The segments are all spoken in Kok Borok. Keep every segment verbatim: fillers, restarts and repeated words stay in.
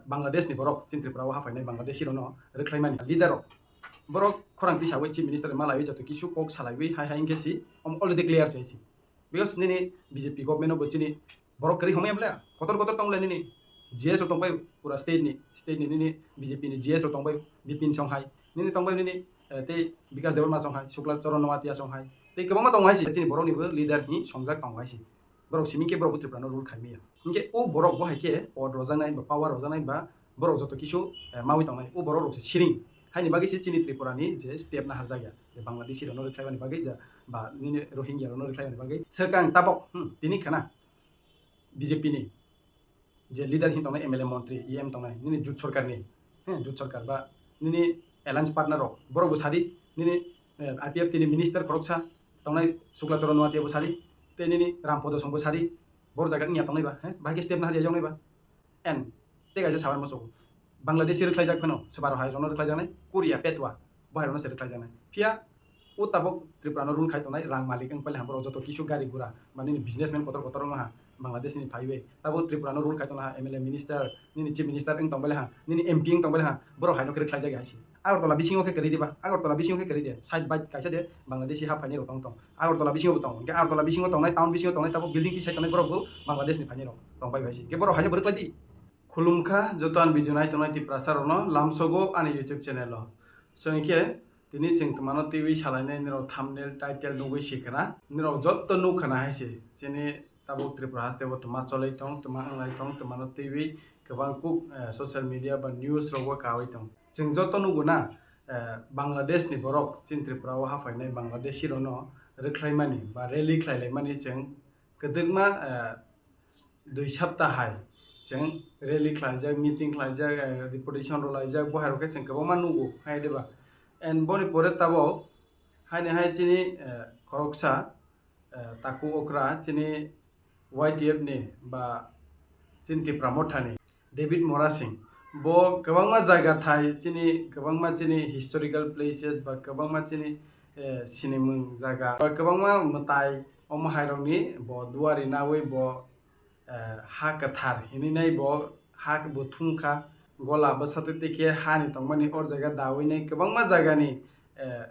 Bangladesh ni borok chini Tripura o haphainai Bangladeshi rokno rwkhlaimani leader rok, borok khorang tisawi chief minister malaiwi joto kisu kok salaiwi hai hai wngkhe si, om already clear se si. Because nini B J P government o bo chini borok kwrwi hwnwi ya bwle, kotor kotor tong le nini G S rok tong bai pura state ni, state ni nini B J P ni G S rok tong bai, Bipin Songhai, nini tong bai nini, eh, tei Bikas Debbarma Songhai, Shukla Charan Noatia Songhai, tei kwbangma tong hai si, chini borok ni bo leader hi songjak tong hai si. Borok simi khe borok bo Tripura no rule khai maya. Hinkhe o borok bo hai khe power rojaknai ba power rojaknai ba borok joto kisu, eh, mawi tongnai o borok rok se siring. Haini bagwi se chini Tripura ni je step na harjak ya, je Bangladeshi rok no rwkhlai mani bagwi ja, ba nini Rohingya rok no rwkhlai mani bagwi. Swkang tabok, hmm, tini khana B J P ni je leader hin tongnai, M L A, montri, E M tongnai, nini jut sorkar ni, he, jut sorkar ba nini alliance partner rok, borok bo sadi, nini, eh, I P F T ni minister khoroksa tongnai, Shukla Charan Noatia bo sadi, tei nini Ram Podo Song bo sadi, bor jaga wngya tongnai ba, he, bahai khe step na harya yoknai ba, and tei kaisa sabar muchungo, Bangladeshi rwkhlaijak phano, swbaro hai rokno rwkhlaijaknai, Korea, Petwa, bo hai rokno se rwkhlaijaknai. Phiya o tabok Tripura no rule khai tongnai rang malik wng pailha borok joto kisu gari gura ba nini businessman kotor kotor wng ha Bangladesh ni phaiwi tabok Tripura no rule khai tonglaha M L A minister nini chief minister wng tong pailha nini M P wng tong pailha borok hai no kwrwi khlaijak hai se. Agartala bisingo khe kwrwi diba, Agartala bisingo khe kwrwi de side by kaisa de Bangladeshi ha phaini rok tong tong Agartala bisingo bo tong hwnkhe Agartala bisingo tongnai town bisingo tongnai tabok building tisai tongnai borok bo Bangladesh ni phaini rok tong pai hai se hwnkhe borok hai no bwrwi khlai di. Khulumkha joto ani video nai tongnai Tiprasa rokno lamsogo ani YouTube channel o. So hinkhe tini chwng twmano twiwi salainai nirok thumbnail title nugwi sikhwna. Nirok jotto nukhwna hai se chini tabuk Tripura haste o twma cholai tong, twma wnglai tong, twmano twiwi kwbang kuk, eh, social media ba news rogo kawi tong. Chwng jotto nugo na, eh, Bangladesh ni borok chini Tripura o haphainai Bangladeshi rokno rwkhlaimani ba rally khlailaimani chwng kwdwkma, eh, dui sapta hai chwng rally khlaijak, meeting khlaijak, eh, deputation rwlaijak, bo hai rok khe chwng kwbangma nugo hai diba. And boni pore tabok haini hai chini, eh, khoroksa, eh, takhuk okra chini Y T F ni ba chini Tipra Motha ni David Murasing. Bo kwbangma jaga thai chini, kwbangma chini historical places ba kwbangma chini, eh, sinimung jaga ba kwbangma mwtai omo hai rokni bo duari nawi bo, eh, ha kwthar hinwi nai bo ha bo thumkha, gola bwsa twi twi khe hani tongmani or jaga dawi nai kwbangma jagani, eh,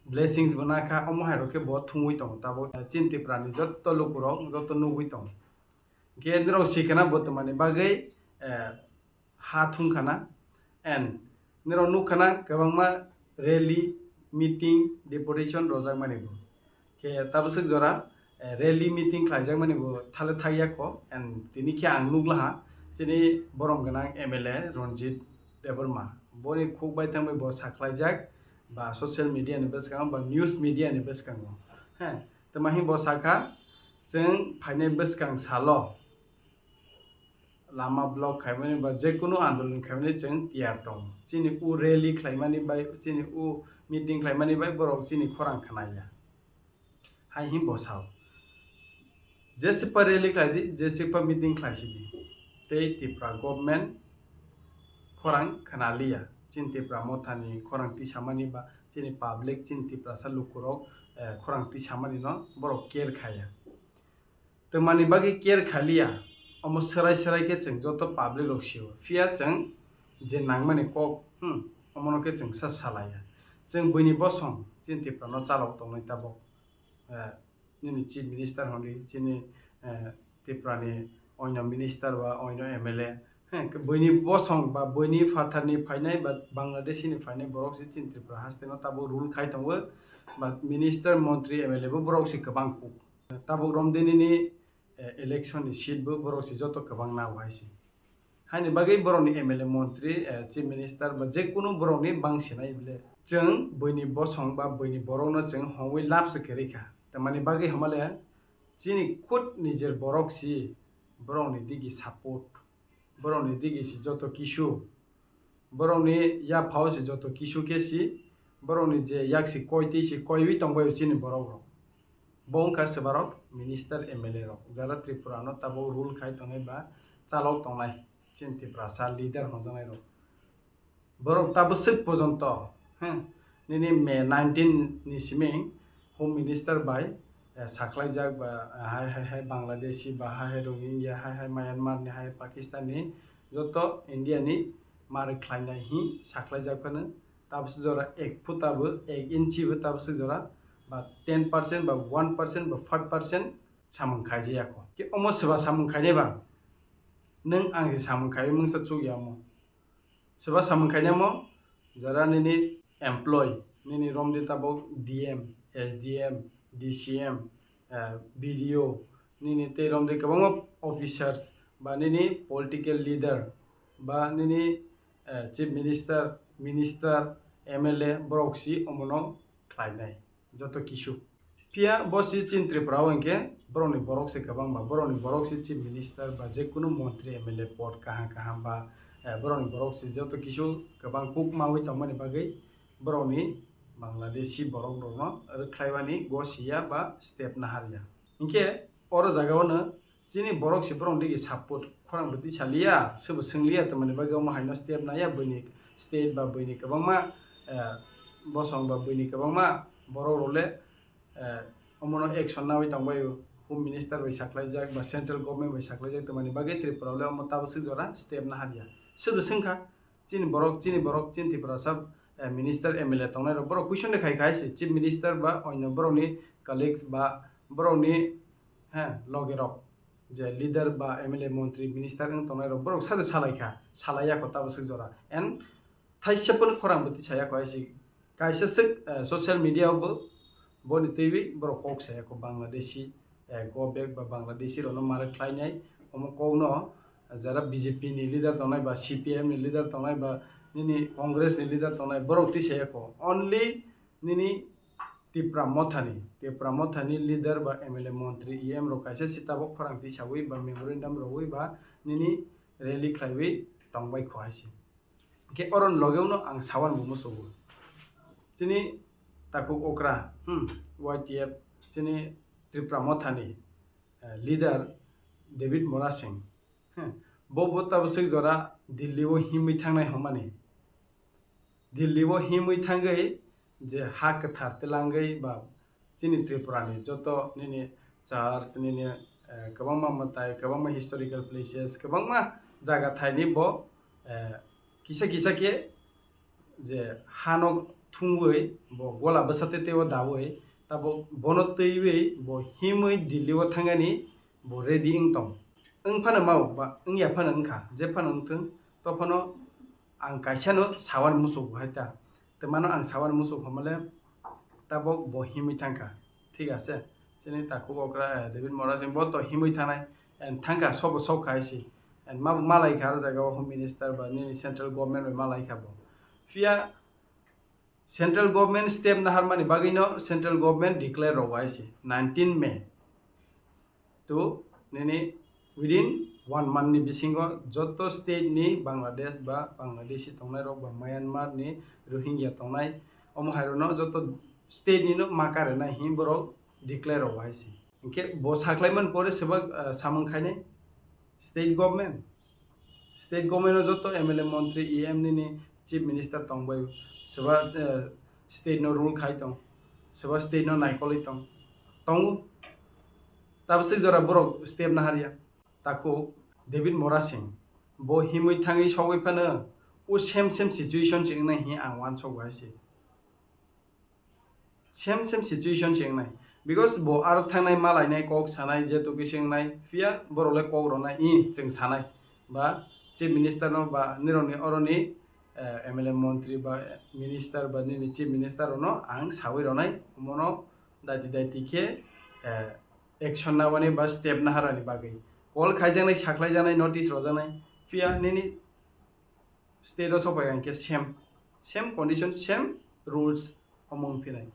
blessings bo nakha, omo hai rok khe bo thumwi tongo tabuk, eh, chini Tripura ni jotto lukurok jotto nugwi tongo. Hwnkhe nirok sikhwna bo twmani bagwi, eh, ha thumkhana and nirok nukhana kwbangma rally, meeting, deputation rojakmani bo. Khe tabaswk jora, eh, rally meeting khlaijakmani bo thale thakya kho and tini khe ang nuklaha chini borom gwnang M L A Ranjit Debbarma. Boni khuk bai thangbai bo sakhlaijak ba social media ni bwskango ba news media ni bwskango. He, twma hwnwi bo sakha, chwng phainai bwskang salo lama block khaimani ba jekunu andolon khaimani chwng tiyar tongo. Chini u rally khlaimani bai, chini u meeting khlaimani bai borok chini khorang khnaya. Hai hwnwi bo sao. Jeswkpa rally khlai di, jeswkpa meeting khlai si di. Tei Tripura government khorang khna liya. Chini Tripura Mothani khorang tisamani ba chini public, chini Tiprasa lukurok, eh, khorang tisamani no borok care khaya. Twmani bagwi care khaliya, omo swrai swrai khe chwng joto public rok sio. Phiya chwng je nangmani kok, hmm, omono khe chwng sa salaiya. Chwng buini bosong chini Tripura no chalok tongnai tabok. Eh, nini chief minister hwnwi chini, eh, Tripura ni oino minister ba oino M L A. He, buini bosong ba buini phatharni phainai ba Bangladeshi ni phainai borok se chini Tripura haste no tabok rule khai tongo. Ba minister, montri, M L A bo borok se kwbang kuk. Tabuk romdini ni, eh, election ni seat bo borok se joto kwbang nao hai se. Haini bagwi borok ni M L A, montri, eh, chief minister ba je kunu borok ni bang sinai bile. Chwng buini bosong ba buini borok no chwng hongwi lab se kwrwi kha. Tamani bagwi hamale chini khud nijer borok si borok ni digi support. Borok ni digi si joto kisu. Borok ni yaphao se joto kisu khe si, borok ni je yak si koi twi si koiwi tongbaio chini borok rok. Bo wngkha se borok minister, M L A rok, jara Tripura no tabuk rule khai tongnai ba chalok tongnai chini Tiprasa leader hwnjaknai rok. Borok tabuk swk pojonto, he, nini May nineteen ni simi Home Minister bai, eh, sakhlaijak ba, eh, hai, hai, hai Bangladeshi ba, hai, hai Rohingya, hai, hai Myanmar ni, hai Pakistan ni, joto India ni ma rwkhlainai hi sakhlaijak phano, tabaswk jora ek phuta bo, ek inchi bo tabaswk jora ba ten percent ba one percent ba five percent samung khaijaya kho. Khe omo swba samung khainai ba, nwng ang se samung khaiwi mungsa chukya omo. Swba samung khainai omo, jara nini employee, nini romdi tabok D M, S D M, D C M, eh, B D O, nini tei romdi kwbangma officers ba nini political leader ba nini, eh, chief minister, minister, M L A, borok si omono khlainai joto kisu. Phiya bo si chini Tripura o hinkhe borokni borok se kwbang ba, borokni borok se chief minister ba je kunu montri M L A pod kaham kaham ba, eh, borokni borok se joto kisu kwbang kuk mawi tongmani bagwi borokni Bangladeshi borok rokno rwkhlaimani go siya ba step naharya. Hinkhe oro jaga o no chini borok se borok digi support khorang bwtwi saliya, sobo swngliya, tamani bagwi omo haino step naiya, buini state ba buini kwbangma, eh, bosong ba buini kwbangma borok rok le, eh, omono action nawi tongbaio, home minister bai saklaijak ba central government bai saklaijak, tamani bagwi Tripura le omo tabaswk jora step naharya. Sobo swngkha, chini borok, chini borok, chini Tiprasa, eh, minister, M L A tongnai rok, borok question de khai khai se, chief minister ba onyo borokni colleagues ba borokni, he, loge rok, je leader ba M L A, montri, minister wng tongnai rok, borok sade salai kha, salai ya kho tabaswk jora. And thaisa phano khorang bwtwi saya kho hai se, kaisa swk, eh, social media o bo, boni twiwi borok kok saya kho Bangladeshi, eh, go back ba Bangladeshi rokno ma rwkhlainai, omo kokno jara B J P ni leader tongnai ba C P M ni leader tongnai ba nini Congress ni leader tongnai borok twi saya kho. Only nini Tipra Mothani, Tipra Mothani leader ba M L A, montri, E M rok kaisa si tabok khorang tisawi ba memorandum rwwi ba nini rally khlaiwi tongbai kho hai se. Hinkhe oroni logeo no ang sawan bo musugo. Chini takhuk okra, hmm, Y T F, chini Tipra Mothani, eh, leader David Murasing, hmm, bo bo tabaswk jora Delhi o himwi thangnai hwnmani. Delhi o himwi thangwi je ha kwthar twlangwi ba chini Tripura ni joto nini church, nini, eh, kwbangma mwtai, kwbangma historical places, kwbangma jaga thaini bo, eh, kisa kisa khe je hano thungwi bo gola bwsa twi twi o dawi, tabok bono twiwi bo himwi Delhi o thangani bo ready wng tong. Wng phano mau ba wng ya phano wng kha, je phano wng thung, to phano ang kaisa no sawan musugo hai ta. Tei mano ang sawan musuk hwnmale tabok bo himwi thangkha. Thik ase. Chini takhuk okra, eh, David Murasing bo to himwi thangnai. And thangkha, sobo sok kha hai se. And ma, malai kha aro jaga o home minister ba nini central government bai malai kha bo. Phiya central government step naharmani bagwi no central government declare rw hai se. Nineteen May. To nini within one month ni bisingo joto state ni Bangladesh ba Bangladeshi tongnai rok ba Myanmar ni Rohingya tongnai, omo hai rok no joto state ni no ma karinai hin borok declare rw hai se. Hinkhe bo saklai man pore sebak, ah, samung khainai state government. State government o joto M L A, montri, E M nini chief minister tongbai, soba, eh, state no rule khai tong, soba state no naikolwi tong, tongo. Tabaswk jora borok step naharya. Takhuk David Murasing bo himwi thangwi sogwi phano o same same situation se wngnai hi ang uansukgo hai se. Same same situation se wngnai. Because bo aro thangnai, malainai, kok sanai, je tokhe se wngnai, phiya borok le kok rwnai, i, chwng sanai. Ba chief minister no ba nirokni oroni, eh, M L A, montri ba minister ba nini chief minister rokno ang sawi rwnai, omono daiti daiti khe, eh, action nabani ba step naharani bagwi. Call khaijaknai, sakhlaijaknai, notice rwjaknai, phiya nini state o sopai hwnkhe same, same condition, same rules omo wng phinai.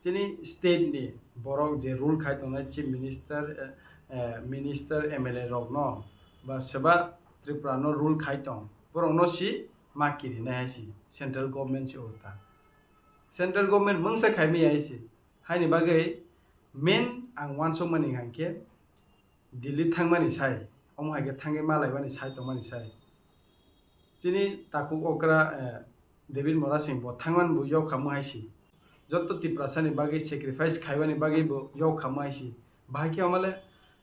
Chini state ni borok je rule khai tongnai, chief minister, eh, eh, minister, M L A rokno ba seba Tripura no rule khai tong, borokno si ma kirinai hai si, central government si ulta. Central government mungsa khaimaya hai si. Haini bagwi main ang uansukmani hwnkhe Delhi thangmani sai, omo hai khe thangwi malaimani sai tongmani sai. Chini takhuk okra, eh, David Murasing bo thangmani bo yok khamu hai si. Joto Tiprasani bagwi sacrifice khaimani bagwi bo yok khamu hai si. Bahai khe omole,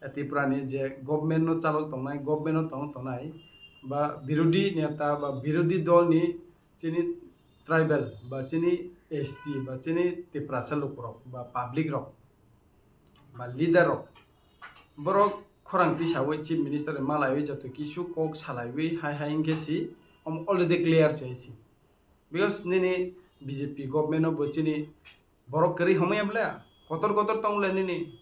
eh, Tripura ni je government no chalok tongnai, government no tong tongnai, ba birodhi neta ba birodhi dol ni chini tribal ba chini S T ba chini Tiprasa lukurok ba public rok ba leader rok borok khorang tisawi chief minister malaiwi joto kisu kok salaiwi hai hai wngkhe si om already clear se hai si. Because nini B J P government o bo chini borok kwrwi homaya bwle kotor kotor tong le nini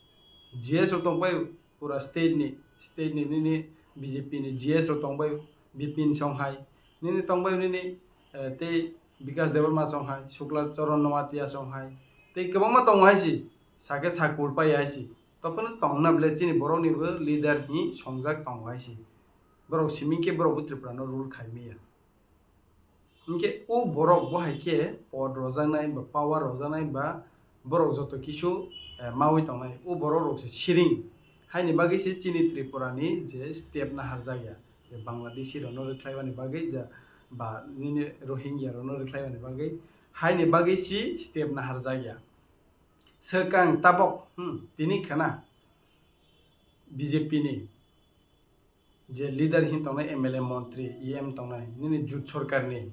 G S rok tong bai pura state ni state ni nini B J P ni G S rok tong bai Bipin song hai nini tong bai nini eh, tei Bikas Debbarma song hai Sukla Charan Noatia song hai tei kwbangma tong hai si sake sakul pai hai si tophano tong na bwle chini borok ni bo leader hi songjak tong hai si borok siming khe borok bo Tripura no rule khai maya. Hinkhe o borok bo hai khe pod rojaknai ba power rojaknai ba borok joto kisu eh, mawi tongnai o borok rok se siring haini bagwi se chini Tripura ni je step naharjak ya je Bangladeshi rok no rwkhlai bani bagwi ja ba nini Rohingya rok no rwkhlai bani bagwi haini bagwi si step naharjak ya swkang tabok hmm, tini khana B J P ni je leader hin tongnai M L A montri E M tongnai nini jut sorkar ni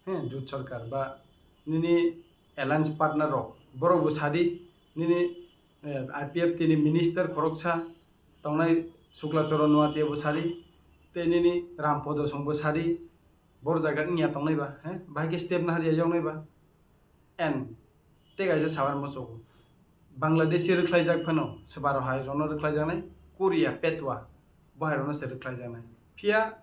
he jut sorkar ba nini alliance partner rok borok bo sadi nini eh, I P F T ni minister khoroksa tongnai Sukla Charan Noatia bo sadi tei nini Rampodo song bo sadi bor jaga wngya tongnai ba he bahai khe step nahar ya yoknai ba. And tei kaisa sabar muchungo Bangladeshi rwkhlaijak phano swbaro hai rono rwkhlaijaknai Korea Petwa bo hai rono se rwkhlaijaknai. Phiya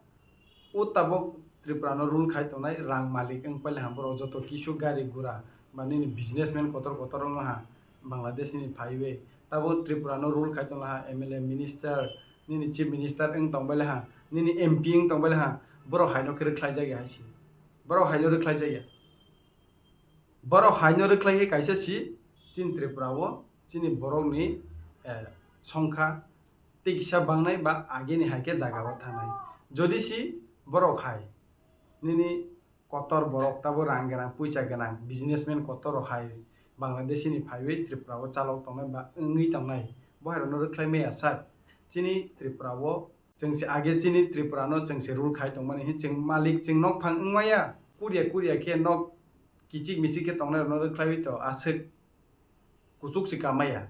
o tabok Tripura no rule khai tongnai rang malik wng paile ham borok joto kisu gari gura ba nini businessman kotor kotor wng ha Bangladesh ni phaiwi tabo Tripura no rule khai tongla ha M L A minister nini chief minister wng tong baile ha nini M P wng tong baile ha borok hai no khe rwkhlaijak ya hai se borok hai no rwkhlaijak ya. Borok haino rwkhlai khe kaisa si chini Tripura o chini borok ni eh, songkha tei kisa bangnai ba agini hai khe jaga o thangnai. Jodi si borok hai nini kotor borok tabo rang gwnang puisa gwnang businessman kotor rok hai Bangladeshi ni phaiwi Tripura o chalok tongnai ba wngwi tongnai bo hai rok no rwkhlai maya sak chini Tripura o Chwng se age chini Tripura no chwng se rule khai tongmani hin chwng malik chwng nok phang wngmaya kuria kuria khe nok kichik michik khe tongnai rok no rwkhlaiwi to aswk kuchuk se kamaya.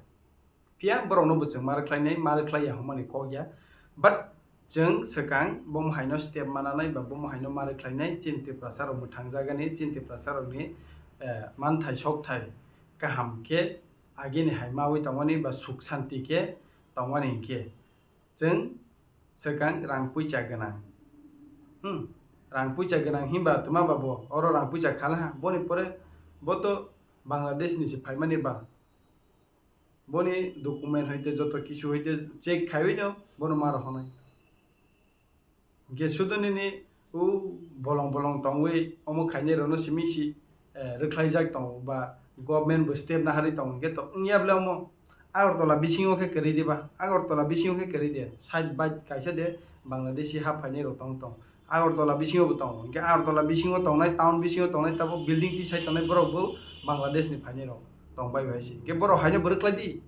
Phiya borok no bo chwng ma rwkhlainai ma rwkhlaiya hwnmani kok ya. But chwng swkang bomo hai no step mananai ba bomo hai no ma rwkhlainai chini Tiprasa rok mwthang jagani chini Tiprasa rok ni eh, manthai sokthai kaham khe agini hai mawi tongmani ba suk santi khe tongmani hinkhe. Chwng swkang rang puisa gwnang. Hmm. Rang puisa gwnang hinba twma ba bo oro rang puisa khala ha. Boni pore bo to Bangladesh ni se phaimani ba. Boni document hoite joto kisu hoite check khaiwi no bono ma rohonai. Hinkhe sudu nini u bolong bolong tongwi omo khainai rokno simi si eh, rwkhlaijak tongo ba government bo step naharwi tongo hinkhe to wngya bwle omo Agartala bisingo khe kwrwi diba Agartala bisingo khe kwrwi de side by kaisa de Bangladeshi ha phainai rok tong tong Agartala bisingo bo tongo hinkhe Agartala bisingo tongnai town bisingo tongnai tabuk building tisai tongnai borok bo Bangladesh ni phainai rok tong bai bai se hinkhe borok haino bo rwkhlai di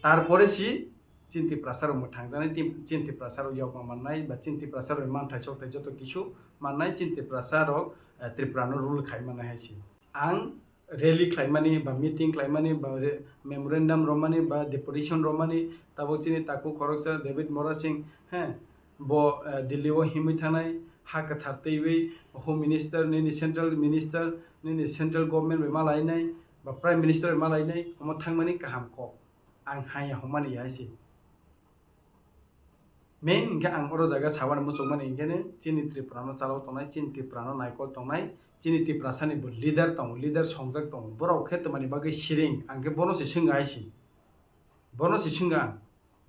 tarpore si Chini Tiprasa rok mwthangjaknai, tim- chini Tiprasa rok yokma mannai, ba chini Tiprasa rok manthai sokthai joto kisu mannai, chini Tiprasa rok eh, Tripura no rule khai mannai hai se. Ang rally khlaimani, ba meeting khlaimani, ba re- memorandum romani, ba deputation romani, tabuk chini takhuk khoroksa David Mora Singh, he, bo eh, Delhi o himwi thangnai, ha kwthar twiwi Home Minister, nini Central Minister, nini Central Government bai malainai, ba Prime Minister bai malainai, omo thangmani kaham kok. Ang haiya hwnmani ya se. Main hinkhe ang oro jaga sabani muchungmani hinkhe chini Tripura no chalok tongnai, chini Tripura no naikol tongnai, chini Tiprasa ni bo leader tongo, leader songjak tongo, borok khe twmani bagwi siring, ang khe bono se swngwi hai se. Bono se swngwi ang,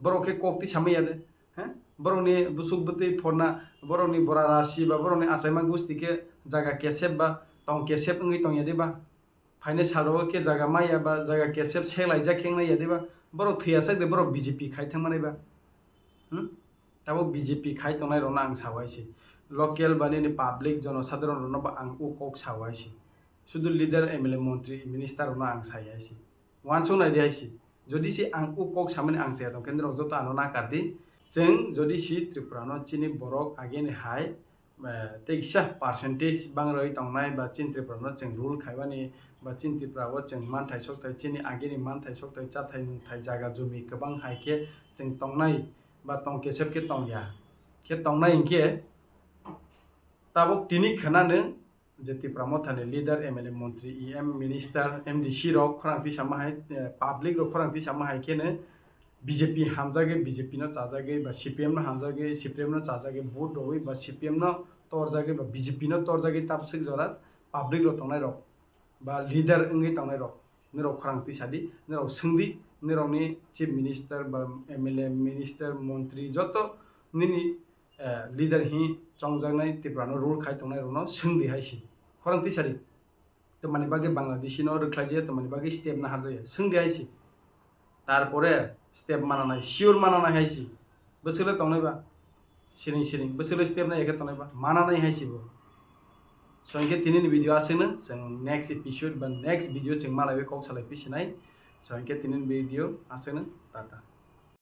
borok khe kok twi samaya de, he? Borok ni bwswk bwtwi phorna, borok ni bora rasi ba borok ni achaima gusti khe jaga kesep ba tong kesep wngwi tongya de ba? Phainai salo khe jaga maya ba jaga kesep selaijak khe wngnai ya diba? Borok thwiyasak de borok B J P khai thangmanai ba? Hmm? Tabuk B J P khai tongnai rokno ang sawai se. Local ba nini public jono sadharon rokno bo ang o kok sawai se. Sudu leader, M L A, montri, minister rokno ang sai hai se. Wansuk nai di hai se. Jodi se ang o kok samani ang chaya tong khe norok joto ano nakar di. Chwng jodi si Tripura no chini borok ageni hai, eh, tei kisa percentage bangroi tongnai ba chini Tripura no chwng rule khaimani ba chini Tripura o chwng manthai sokthai, chini ageni manthai sokthai, chathai nungthai, jaga jumi kwbang hai khe chwng tongnai ba tong kesep khe tongya khe tongnai hinkhe tabuk tini khwnanw je Tipra Mothani leader, M L A, montri, E M, minister, M D C rok khorang tisama hai, eh, public rok khorang tisama hai kheno B J P hamjagwi, B J P no chajagwi ba C P M no hamjagwi, C P M no chajagwi vote rogwi ba C P M no torjagwi ba B J P no torjagwi tabswk jora public rok tongnai rok ba leader wngwi tongnai rok nirok khorang tisadi, nirok swngdi, nirokni chief minister ba M L A, minister, montri joto nini eh, leader hi chongjaknai Tripura no rule khai tongnai rokno swngdi hai si. Khorang tisari. Twmani bagwi Bangladeshi no rwkhlai jaya, twmani bagwi step naharjaya. Swngdi hai si. Tarpore step mananai, sure mananai hai si. Bwswkle tongnai ba. Siring siring. Bwswkle step nai ekhe tongnai ba. Mananai hai si bo. So hinkhe tini ni video aswkno, chwng next episode ba next video chwng malaiwi kok salai pisinai. So hinkhe tini ni video aswkno. Tata.